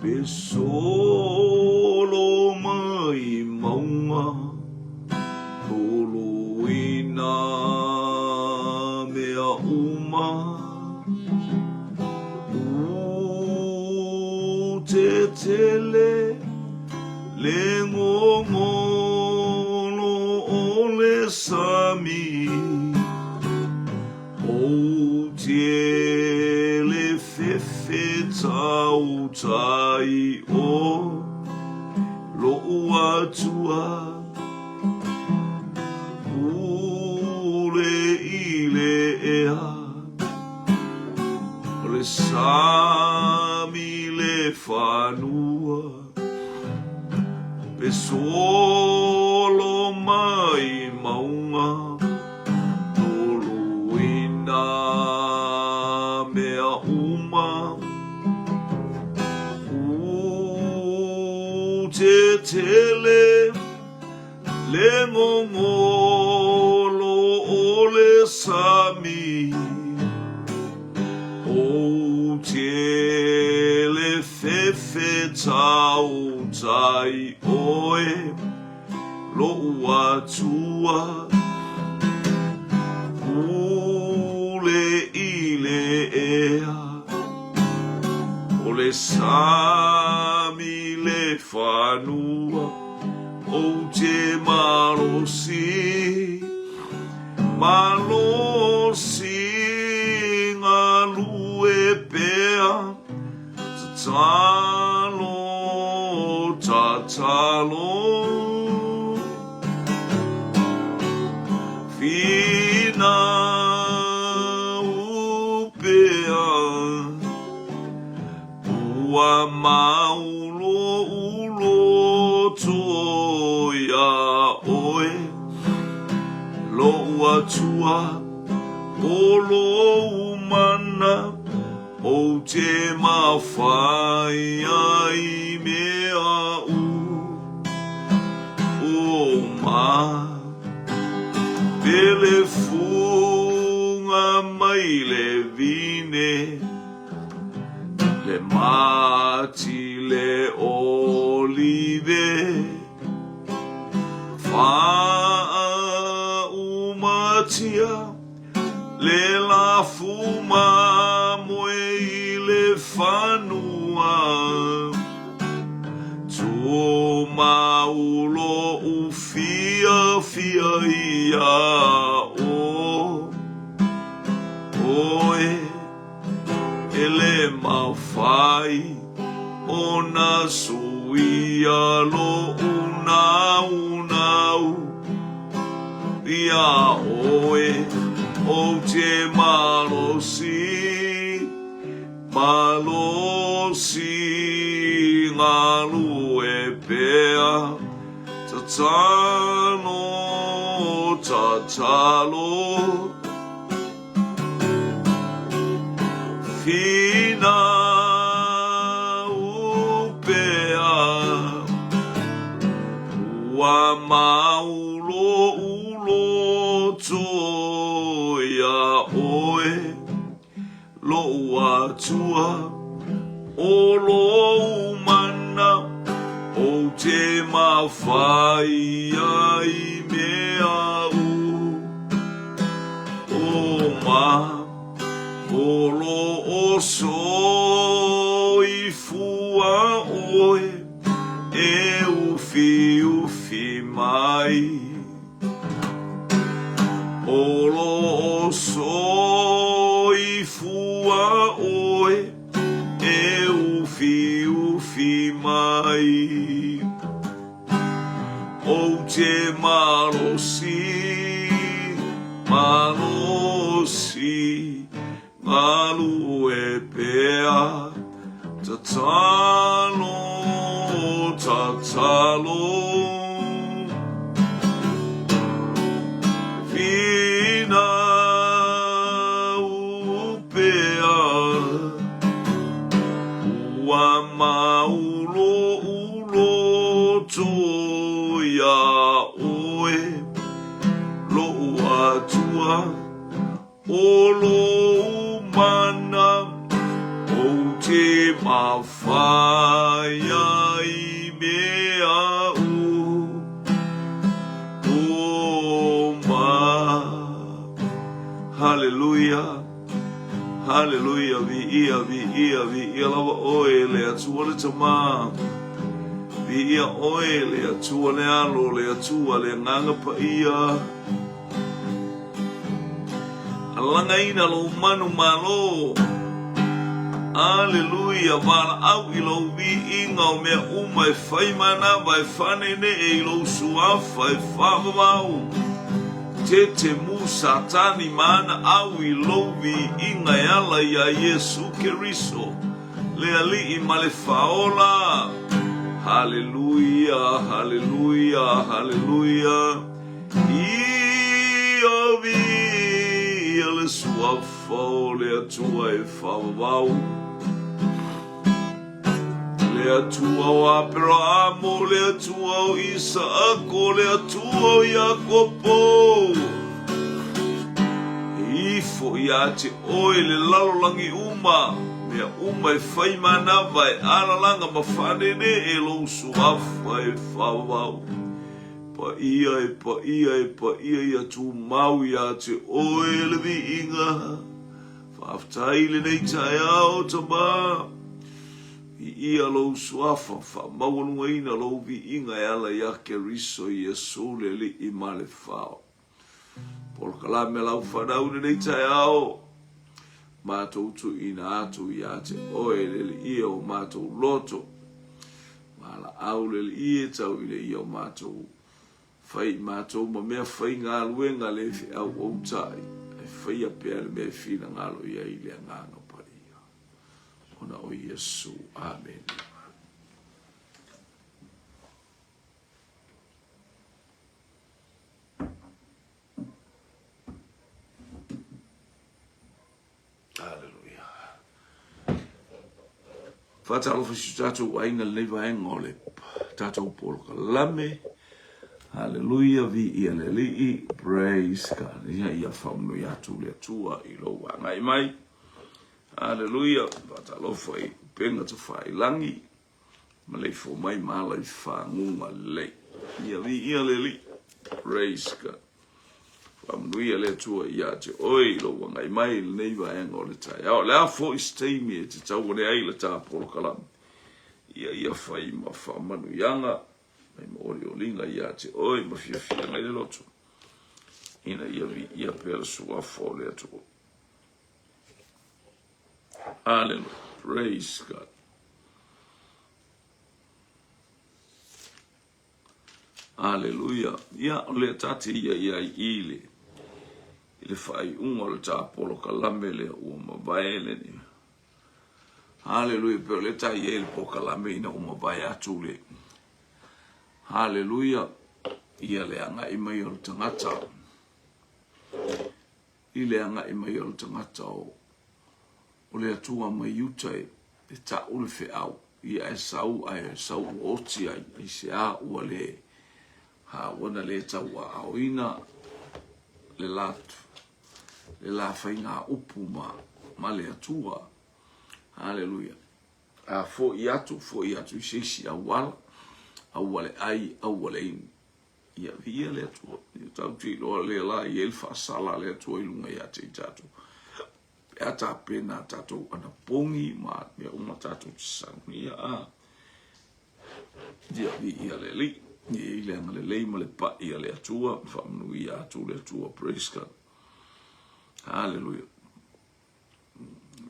Pe solo mai mauga Toloina mea uma Utetele le gogolo o le sami Ou te le fefe tautai o lo'u Atua Pule i le ea o le sami le fanua Pe solo mai mauga Toloina mea uma Utetele le gogolo o le sami Ou te le fefe tautai oe Lo'u Atua Pule i le ea O le sami le fanua Ou te malosi Malosi galue pea Tatalo, tatalo Finau pea Ua mau lo'u loto iā oe Lo'u Atua o lou mana Ou te mafai ai me a'u o ma Pele fuga mai le vine Le mati le olive Faaumatia Le lafu mamoe i le fanua Tumau lo'u fiafia ia oe E le mafai ona suia lo'u naunau Iā oe ou te malosi, malosi galue pea, tatalo, tatalo. Finau pea Ua mau lo'u loto iā oe Lo'u Atua o lou mana Ou te mafai ai me a'u O ma o lo o soifua oe e ufiufi mai. O lo o soifua oe e ufiufi mai. Ou te malosi, malosi, galue pea, tatalo, tatalo. Finau pea, ua mau lo'u Loto iā oe, lo'u Atua, o lou mana, ou te mafai ai mea uma. Haleluia, haleluia, viia, viia, viia lava oe le Atua le Tama. Viia oe le Atua le Alo, le Atua le Agaga Paia. Alagaina lou manu malo. Aleluia, valaau i lou viiga o mea uma e fai manava e faneenee i lou suafa e faavavau. Tete mu Satani ma ana au i lou viiga e ala iā Iesu Keriso, le Alii ma le Faaola. Haleluia, haleluia, haleluia. Ia viia le suafa o le Atua e faavavau, le Atua o Aperahamo, le Atua o Isaako, le Atua o Iakopo. E ifo ia te oe le lalolagi uma, mea uma e fai manava e alalaga ma faaneenee lou suafa e faavavau. Paia e paia e paia ia tumau ia te oe le viiga. Faafetai lenei taeao Tama. Viia lou suafa, faamaualugaina lou viiga e ala ia Keriso Iesu le Alii ma le Fao. Polokalame a lau fanau lenei taeao, matou tuuina atu ia te oe le Alii o matou loto. Valaau le Alii e tau ina ia o matou fai i matou ma mea faigaluega le feau outai, ae faia pea le mea e finagalo i ai le Agaga Paia. Ona o Iesu. Amene. Hallelujah. Faatalofa i si o tatou aiga lenei vaega o le tatou polokalame. Hallelujah, viia le Alii, praise God. Ia, ia faamanuia atu le Atua i lou agai mai. Hallelujah, faatalofa i upega tafailagi, maleifua mai ma ala i faguga lelei. Ia viia le Alii, praise God. Faamanuia le Atua ia te oe i lou agai mai i lenei vaega o le taeao. O le a foi se taimi e te tauane ai le ta polokalame, ia ia fai ma faamanuiaga, fai ma olioliga ia te oe ma fiafiaga i le loto, ina ia viia pea le suafa o le Atua. Hallelujah. Praise God. Aleluia! Ia, o lea ta te ia ia i i le, i le faaiuga o le ta polokalame lea ua mavae lenei. Aleluia, pe o lea ta i ai le polokalame ina ua mavae atu le. Aleluia, ia le agai mai o le tagata, i le agai mai o le tagata o, o le Atua mai uta e, e ta'u le feau, ia ae sau ae sau ua oti ai, aisea ua le, ha, ua na le tauaaoina le la, le la faiga upu ma, ma le Atua. Haleluia. A fo'i atu, fo'i atu i se isi auala, auale ai, auale inu. Ia viia le Atua. Ia tatou te iloa lea la i ai le faasala a le Atua i luga ia te i tatou. Pe a tapena a tatou anapogi ma mea uma tatou te saunia a. Ia viia le Alii. Ia i le agalelei ma le pai a le Atua, faamanuia atu le Atua. Praise God. Hallelujah.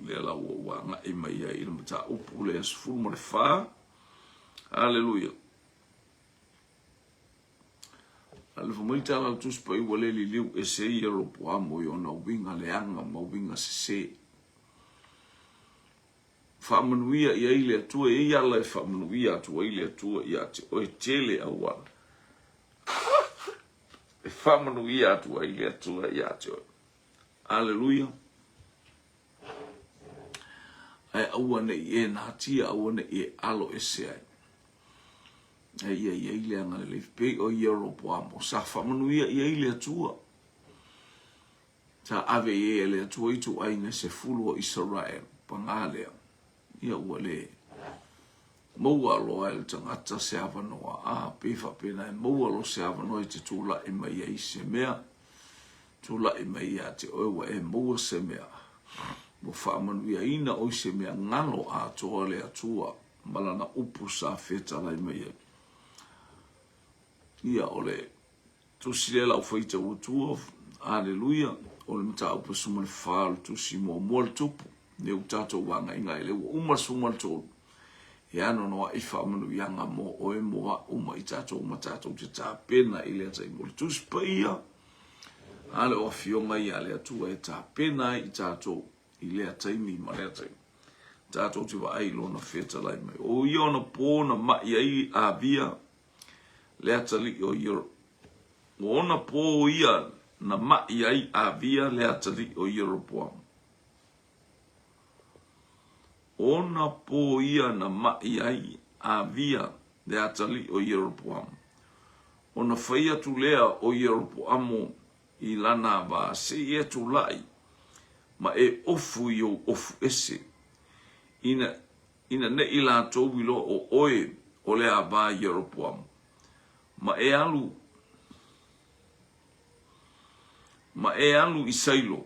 Lea la ua ou agai mai ai i le mataupu lea 14. Hallelujah. Alofa mai tala o le Tusi Paia ua le liliu ese ai Ieropoamo i ona uiga leaga ma uiga sese. Faamanuia i ai le Atua, e i ai ala e faamanuia atu ai le Atua ia te oe tele auala. E faamanuia atu ai le Atua ia te oe. Aleluia. Ae aua ne i e natia, aua ne i e alo ese ai. Ae ia i ai le agalelei pei o Ieropoamo, sa faamanuia i ai le Atua. Sa ave i ai e le Atua ituaiga 10 o Isaraelu, paga lea. Ia ua le maua loa e le tagata se avanoa, a pei faapena e maua loa se avanoa e te tulai mai ai se mea, tulai mai ia te oe ua e maua se mea, ua faamanuiaina oe i se mea galo atoa le Atua ma lana upu sa fetalai mai ai. Ia o le Tusi lea lau faitau atua, Aleluia, o le mataupu 14 o le tusi muamua le tupu, lea ua tatou agaiga ai, lea ua uma le 13, e anoanoai faamanuiaga mo oe, mo a'u ma i tatou uma tatou te tapena i lea taimi. O le Tusi Paia, a le o Afioga ia a le Atua e tapena ai i tatou i lea taimi ma lea taimi. Tatou te vaai i Lona fetalai mai. O ia ona pō na ma'i ai Avia, le atalii o Ieroboamo. O ona pō ia na maʻi ai Avia le atalii o Ieroboamo. O ona pō ia na maʻi ai Avia le atalii o Ieroboamo. Ona fai atu lea o Ieroboamo i lana wā, Se i e tulai, ma e ofu i ou ofu ese, ina Ina neʻi lātou iloa ʻo ʻoe o le āwā Ieroboamo, ma e alu, ma e alu i Sailo,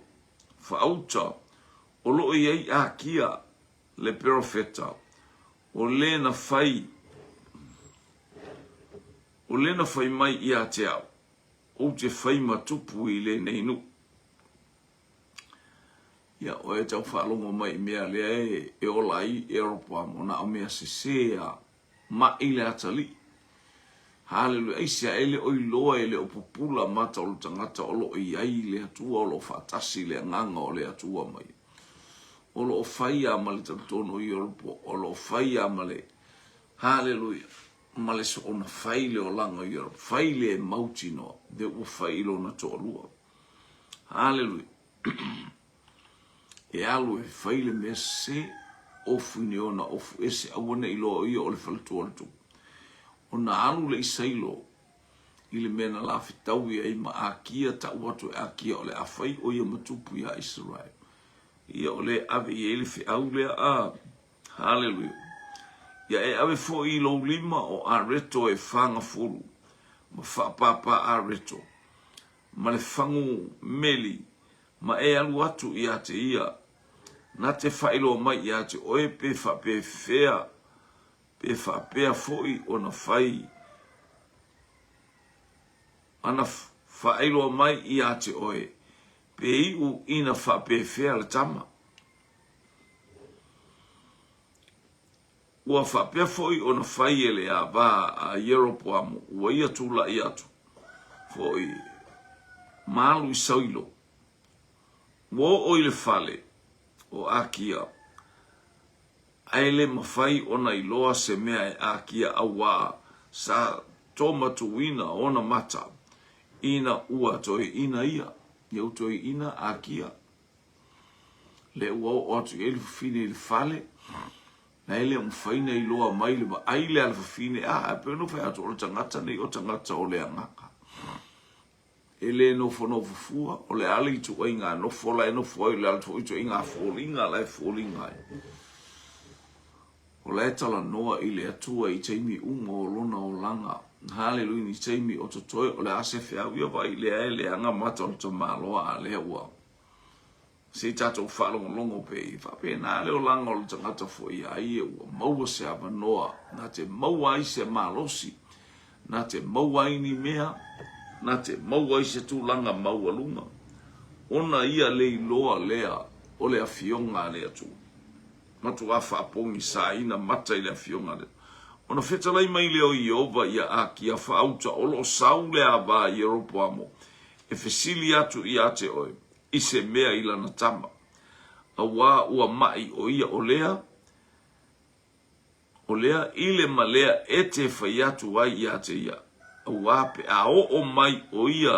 faauta, o lo o i ai Akia le perofeta, o le na fai, o le na fai mai ia te au, Ou te fai ma tupu i lenei nuʻu. Ia, oe tau faalogo mai i mea lea e ola ai Ieropoamo, na o mea sesē a maʻi le atalii. Haleluia! Aisea e le o iloa e le o pupula mata o le tagata o lo o i ai le Atua o lo o faatasi le agaga o le Atua mai. O lo o fai a ma le talitonu o Ieropoamo, o lo o fai a ma le Haleluia! Ma le soona fai le olaga o Ieropoamo, fai le mautinoa, lea ua fai i lona toalua. Haleluia! E alu e fai le mea sese, ofu i ni ona ofu ese, aua ne i loa o ia o le faletua o le tupu. Ona alu le Isailo i le mea na lafetaui ai ma Akia, tau atu e Akia o le a fai o ia ma tupu iā Isaraelu. Ia o lea e ave i ai le feau lea, a, haleluia. Ia e ave foi i lou lima o areto e fagafulu ma faapāpā areto, ma le fagu meli, ma e alu atu ia te ia, na te faailoa mai ia te oe pe faapefea, pe faapea foi ona fai ana faailoa mai ia te oe, pe iu ina faapefea le tama. Ua faapea foi ona fai e le ava a Ieropoamo, ua ia tulai atu foi ma alu i Sailo. Ua oo i le fale o Akia, ae le mafai ona iloa se mea e Akia auā sa tomatuina ona mata ina ua toeaina ia, ia ua toeaina Akia. Lea ua oo atu i ai le fafine i le fale, na e le o mafai ona iloa mai le vaai lea a le fafine, a, ae pei ona fai atu, o le tagata nei o tagata o le agaga. E le nofonofo fua, o le a le ituaiga nofo la e nofo ai, o le a foi ituaiga foliga la e foliga ai. O la e talanoa i le Atua i taimi uma o lona olaga. Haleluia, ni taimi o totoe, o le a se feau ia vaai lea e leaga mata o le tamaloa a lea ua Se i tatou faalogologo pe i faapena le olaga o le tagata foi iā ia ua maua se avanoa na te maua ai se malosi, na te maua ai ni mea, na te maua ai se tulaga maualuga, ona ia le iloa lea o le Afioga a le Atua. Matuā faapogisaina mata i le Afioga a le Atua. Ona fetalai mai lea o Ieova ia Akia faauta o lo o sau le ava i Ieropoamo e fesili atu ia te oe, i se mea i lana tama, auā ua maʻi ʻo ia o lea, o lea i le ma lea e te fai atu ai iā te ia, auā pe a oo mai ʻo ia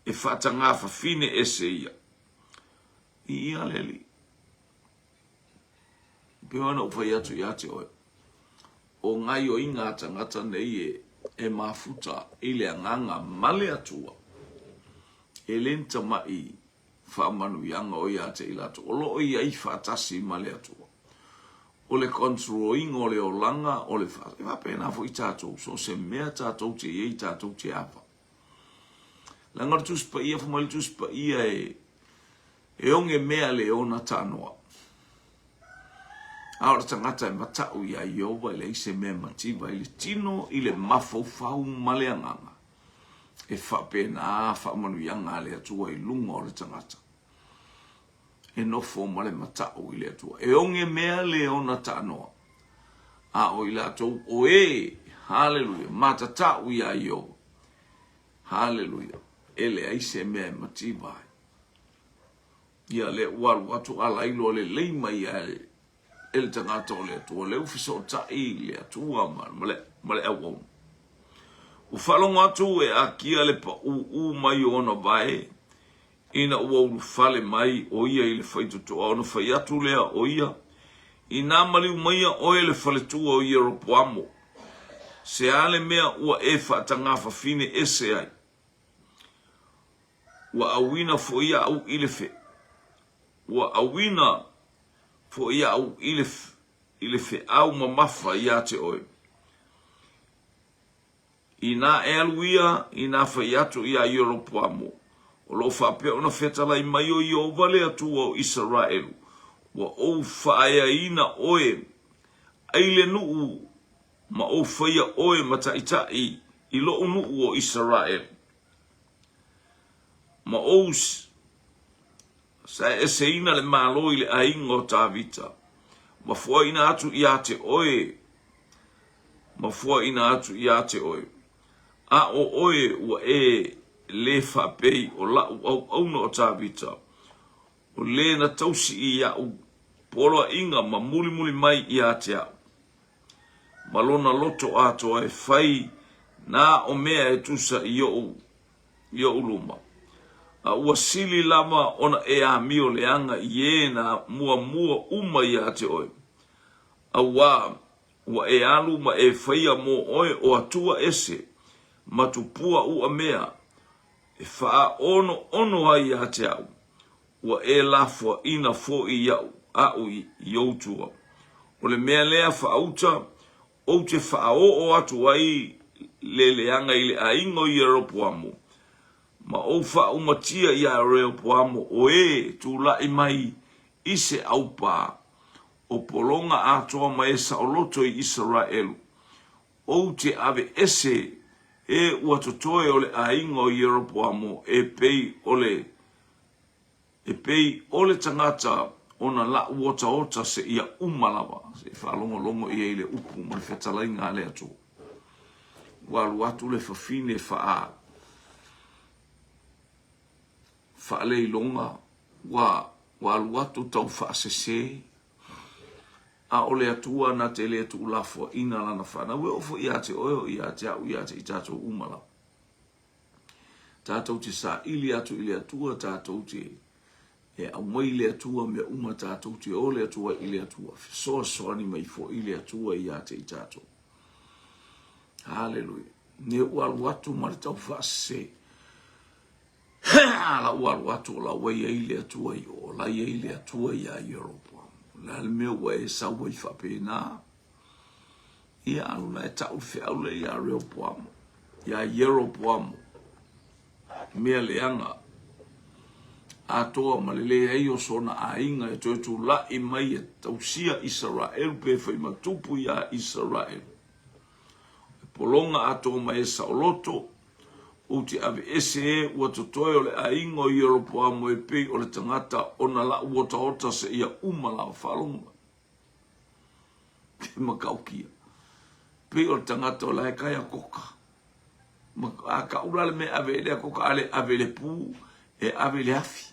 e faatagā fafine ese ia. I ia le Alii. Pei ona ou fai atu iā te oe, o gaioiga a tagata nei e, e mafuta i le agaga ma le Atua, e le ni tamaʻi faamanuiaga o ia te i latou o lo o i ai faatasi ma le Atua. O le control-ina o le olaga, o le fa, e faapena foi tatou, so o se mea tatou te i ai tatou te ava. Leaga o le Tusi Paia, fai mai le Tusi Paia e, e oge mea le ona tanoa. A o le tagata e matau iā Ieova e leai se mea e mativa ai le tino i le mafaufau ma le agaga. E faapena faamanuiaga a le Atua i luga o le tagata. E nofo ma le matau i le Atua. E oge mea le ona tanoa. A o i latou o e, haleluia, matatau iā Ieova, haleluia, e leai se mea e mativa ai. Ia lea ua alu atu alailoa lelei mai ai e le tagata o le Atua, lea ua fesootai le Atua ma le, ma le auauna. Ua faalogo atu e Akia le paūū mai o ona vae ina ua ulufale mai ʻo ia i le faitotoa ona fai atu lea o ia, Inā maliu maia ʻoe le faletua o Ieropoamo, se a le mea ua e faatagafafine ese ai? Ua auina foi aʻu i le fe, ua auina foi aʻu i le, i le feau mamafa iā te oe. Inā e alu ia, inā fai atu iā Ieropoamo, o lo o faapea ona fetalai mai o Ieova le Atua o Isaraelu, ua ou faaeaina oe ai le nuu ma ou faia oe ma taʻitaʻi i loʻu nuu o Isaraelu. Ma ou saeeseina le Malo i le aiga o Tavita, ma foaina atu iā te oe, ma foaina atu iā te oe. A o oe ua e lē faapei o laʻu auauna o Tavita, o lē na tausi i iaʻu poloaiga ma mulimuli mai iā te aʻu, ma lona loto atoa e fai nā o mea e tusa i oʻu i oʻu luma, a ua sili lava ona e amio leaga i ē na muamua uma iā te oe, auā, ua e alu ma e faia mō oe o Atua ese ma tupua ua mea e faaʻonoʻono ai iā te aʻu, ua e lafoaʻina foʻi iaʻu aʻu i ou tua. O le mea lea faauta, ou te faaoo atu ai le leaga i le aiga o Ieropoamo, ma ou faaumatia iā Reopoamo o e tulai mai i se aupā o pologa atoa ma e saoloto i Isaraelu, ou te ave ese e ua totoe o le aiga o Ieropoamo e pei o le E pei o le tagata ona laʻu otaota seia uma lava, se i faalogologo ia i le upu ma le fetalaiga a le Atua. Ua alu atu le fafine faa faaleiloga, ua ua alu atu tau faasese, a o le Atua na te le tuulafoaina lana fanau. E oo foi ia te oe, o ia te aʻu, ia te i tatou uma lava. Tātou te saili atu i le Atua, tātou te e aumai le Atua mea uma, tātou te ole atu ai i le Atua, fesoasoani mai foi le Atua iā te i tātou. Haleluia. Ne ua alu atu ma le tau faasese. La ua alu atu o la ua i ai le Atua i o, la i ai le Atua iā Ieropoamo. La le mea ua e sau ai faapena. Ia alu la e tau le feau lea iā Reopoamo, iā Ieropoamo, mea leaga atoa ma le leai o sona aiga e toe tula'i mai e tausia Isaraelu pe fai matupu iā Isaraelu. E pologa atoa mai e saoloto, ou te aveese e ua totoe o le aiga o Ieropoamo e pei o le tagata ona la'u otaota seia uma lava. Faalogo mai. Te matautia. Pei o le tagata o la e kai a koka. Ma a ka ula le mea ave le koka ale ave le pu e ave le afi.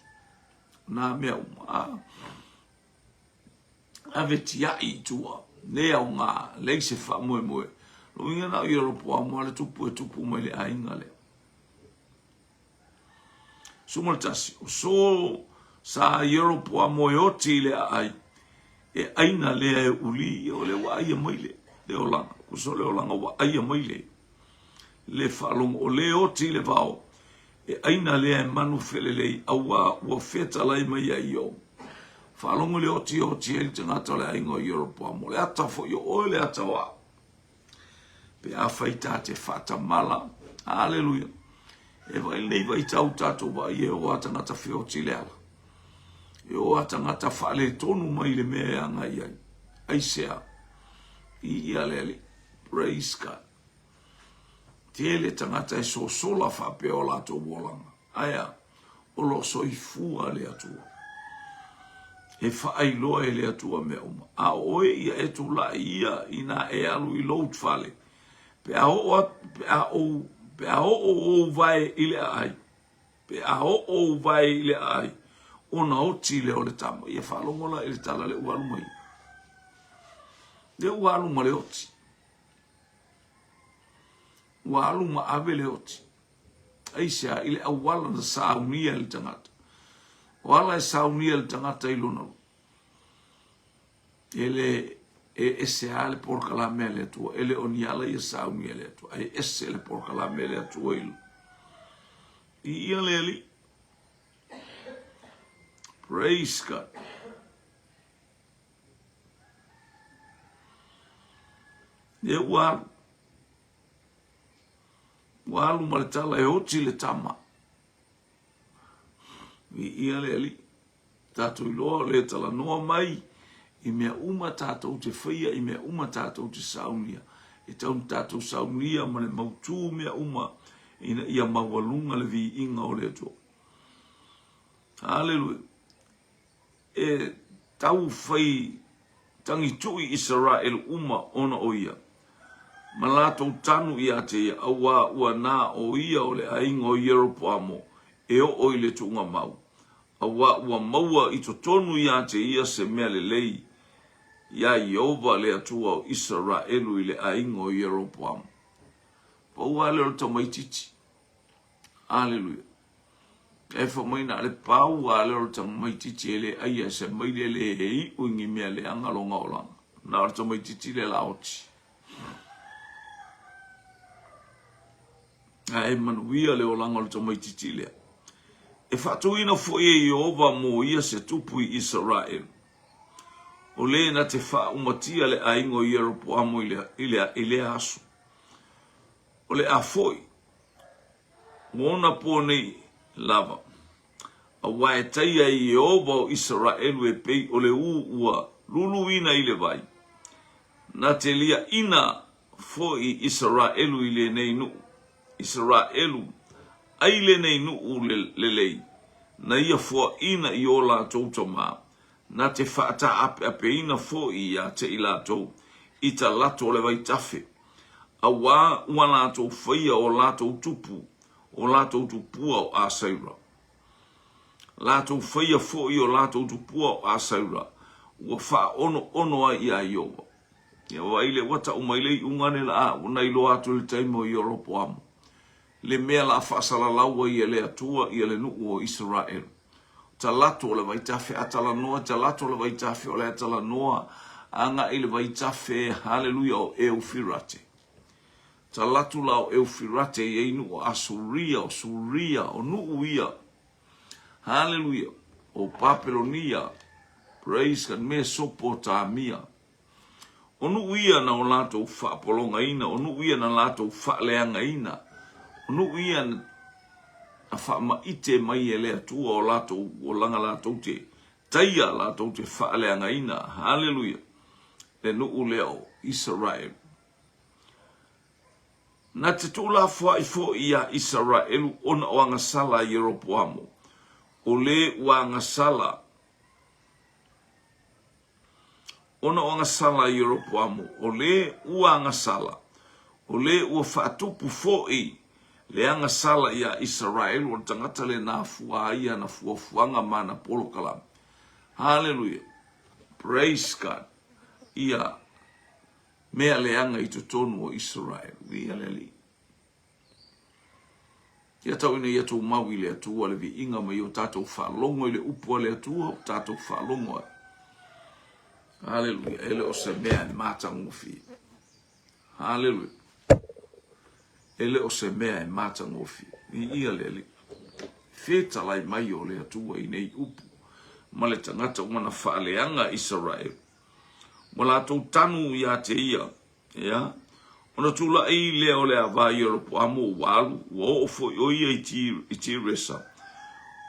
Nā mea uma. A, ave tiai i tua. Le au ngā, lei se wha moe moe. Lo inga na o Europo a moa le tupu e tupu mai le ainga lea. 11, o so sa Ieropoamo e oti i le aai, e aina lea e uli ia, o lea ua aia mai le, le olaga, kusa o le olaga ua aia mai le, le faalogo, o le oti i le vao, e aina lea e manu felelei, auā ua fetalai mai ai Io. Faalogo i le oti e oti ai le tagata o le aiga o Ieropoamo, o le ata foi o oe le ata o au. Pe afai ta te faatamala, aleluia, e vaai lenei vaitau tatou vaai e o a tagata feoti le ala. E o a tagata faaletonu mai le mea e agai ai. Aisea? I ia le Alii. Praise God. Tele tagata e sosola faapea o latou olaga. Ae a? O lo o soifua le Atua. E faailoa e le Atua mea uma. A o oe ia e tulai ia inā e alu i lou fale, pe a oo atu, pe a ou, pe a oo ou vae i le aai, pe a oo ou vae i le aai, ona oti lea o le tama. Ia faalogo la i le tala lea ua alu mai. Lea ua alu ma le oti. Ua alu ma ave le oti. Aisea? I le auala na saunia e le tagata. O ala e saunia e le tagata i lona e le e ese lava le polokalame a le Atua. E le o ni ala ia saunia e le Atua, ae ese le polokalame a le Atua i i ia le Alii. Praise God. Lea ua alu. Ua alu ma le tala e oti le tama. Viia le Alii. Tatou iloa o le talanoa mai i mea uma tatou te faia, i mea uma tatou te saunia. E tau na tatou saunia ma le mautū mea uma ina ia maualuga le viiga o le Atua. Haleluia. E tau fai tagituʻi Isaraelu uma ona o ia, ma latou tanu iā te ia, auā ua na o ia o le aiga o Ieropoamo e oo i le tuugamau, auā ua maua i totonu iā te ia se mea lelei iā Ieova le Atua o Isaraelu i le aiga o Ieropoamo. Pau lava lea o le tamaitiiti. Aleluia. E fai mai na o le pau lava lea o le tamaitiiti e le aia e se maile le e iu i ni mea leaga lona olaga. Na o le tamaitiiti lea la oti. Ae manuia le olaga o le tamaitiiti lea. E faatuina foi e Ieova mo ia se tupu i Isaraelu. O le na te faaumatia le aiga o Ieropoamo i le, i le, i lea aso. O le a foi Ua ona pō nei lava, auā e taia e Ieova o Isaraelu e pei o le ū ua luluina i le vai, na te liaʻina foi Isaraelu i lenei nuʻu, Isaraelu ai lenei nuʻu lelei, na ia foaʻina i o latou tamā, na te faataapeapeina foi iā te i latou i ta lato o le vaitafe, auā ua latou faia o latou tupu, o latou tupua o Asaira. Latou faia foi o latou tupua o Asaira, ua faaonoono ai iā Ieova. Ia vaai le ua tau mai le iuga ne la ua na iloa atu i le taimi o Ieropoamo, le mea la faasalalau ai e le Atua ia le nuu o Isaraelu. Talaatu o le vaitafe, a talanoa, talaatu o le vaitafe, o le a talanoa agai i le vaitafe, haleluia, o Eufirate. Talaatu la o Eufirate i ai nuu o Asuria, o Suria, o nuu ia, haleluia, o Papelonia, praise God, Mesopotamia. O nuu ia na o latou faapologaina, o nuu ia na latou faaleagaina, o nuu ia na faamaite mai e le Atua o latou olaga latou te taia, latou te faaleagaina. Haleluia! Le nuu lea o Isaraelu. Na te tuulafoai foi iā Isaraelu ona o agasala a Ieropoamo, o le ua agasala Ona o agasala a Ieropoamo, o le ua agasala, o le ua faatupu foi le agasala iā Isaraelu, o le tagata lena fua ai ana fuafuaga ma ana polokalame. Haleluia! Praise God! Ia mea leaga i totonu o Isaraelu. Viia le Alii. Ia tau ina ia tumau i le Atua le viiga ma ia tatou faalogo i le upu a le Atua ua tatou faalogo ai. Haleluia. E le o se mea e matagofie. Haleluia. E le o se mea e matagofie. Viia le Alii. Fetalai mai o le Atua i nei upu. ma le tagata ua na faaleaga Isaraelu. Ua latou tanu ia te ia, ia, ona tulai lea o le ava i Ieropoamu ua alu, ua oo foi ʻo ia i Tiresa,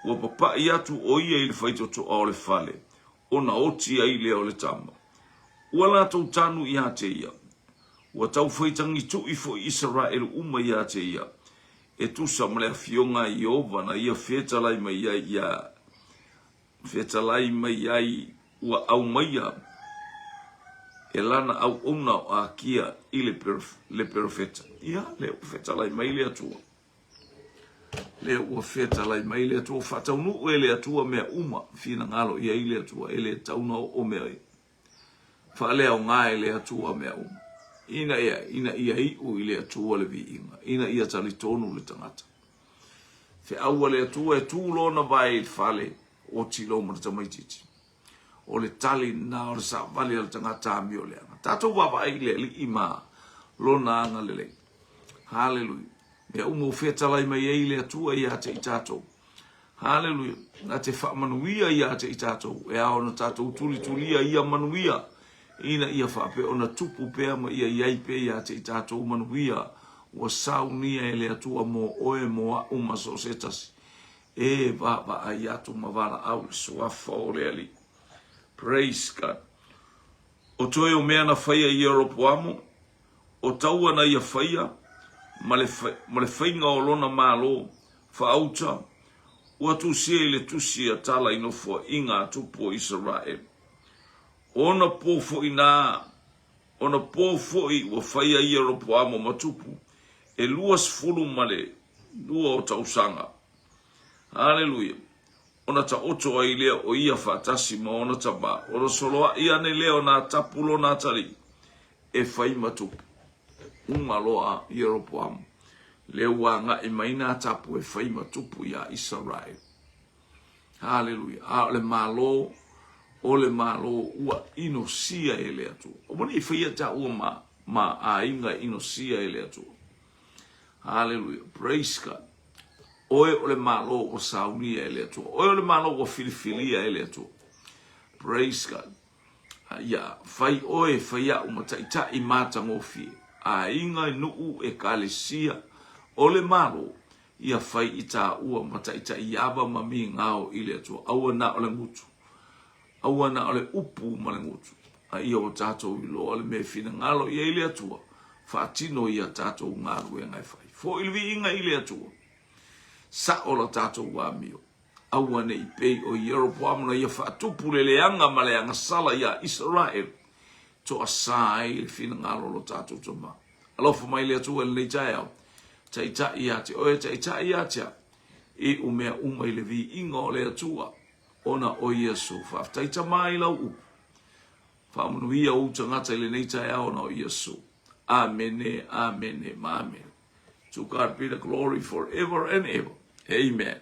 ua papaʻi atu ʻo ia i le faitotoa o le fale, ona oti ai lea o le tama. Ua latou tanu ia te ia, ua taufai tagituʻi foi Isaraelu uma ia te ia, e tusa ma le afioga a Ieova na ia fetalai mai ai iā fetalai mai ai ua aumaia e lana auauna o Akia i le, le perofeta. Ia, lea ua fetalai mai le Atua. Lea ua fetalai mai le Atua, ua faataunuu e le Atua mea uma, finagalo i ai le Atua, e le tatau ona oo mea ia. Faaleaoga e le Atua mea uma, ina ia, ina ia iu i le Atua le viiga, ina ia talitonu le tagata. Feau a le Atua e tu lona vae i le fale, oti lo ma le tamaitiiti. O le tali lena o le savali a le tagata amio leaga. Tatou vaavaai i le Alii ma lona agalelei. Haleluia. Mea uma ua fetalai mai ai le Atua ia te i tatou. Haleluia. Na te faamanuia ia te i tatou, e ao ona tatou tulitulia ia manuia, ina ia faapea ona tupu pea ma ia i ai pea ia te i tatou manuia ua saunia e le Atua mo oe, mo a'u ma so o se tasi. E vaavaai atu ma valaau le suafa o le Alii. Praise God. O toe o mea na faia i Ieropoamo, o taua na ia faia, ma le, ma le faiga o lona malo faauta, ua tusia i le tusi a tala i nofoaiga a tupu o Isaraelu. O ona po foi na, ona po foi ua faia Ieropoamo ma tupu, e 22 o tausaga. Haleluia! Ona taoto ai lea o ia faatasi ma ona tama, ona soloai ane lea o nā tapu lona atalii, e fai ma tupu. Uma loa a Ieropoamo, lea ua agai mai nā tapu e fai ma tupu iā Isaraelu. Haleluia! A o le Malo, o le Malo ua inosia e le Atua. Aua ne i faia taua ma, ma aiga e inosia e le Atua. Haleluia. Praise God. Oe o le Malo ua saunia e le Atua. Oe o le Malo ua filifilia e le Atua. Praise God. Ia fai oe, fai a'u ma taitai matagofie, aiga, nuu, ekalesia, o le Malo, ia fai i tāua ma taitai ava ma migao i le Atua. Aua na o le gutu. Aua na o le upu ma le gutu. A ia ua tātou iloa le mea e finagalo i ai le Atua, faatino ia tātou galuega e fai. Foi le viiga i le Atua. Sa'o la tātou amio. Aua ne i pei o Ieropoamo na ia faatupu le leaga ma le agasala iā Isaraelu, toasā ai le finagalo o lo tatou Tama. Alofa mai le Atua i lenei taeao, taitai ia te oe, taitai ia te au, iu mea uma i le viiga o le Atua, ona o Iesu. Faafetai Tama i lau upu. Faamanuia ou tagata i lenei taeao ona o Iesu. Amene, amene, ma amene. To God be the glory forever and ever. Amen.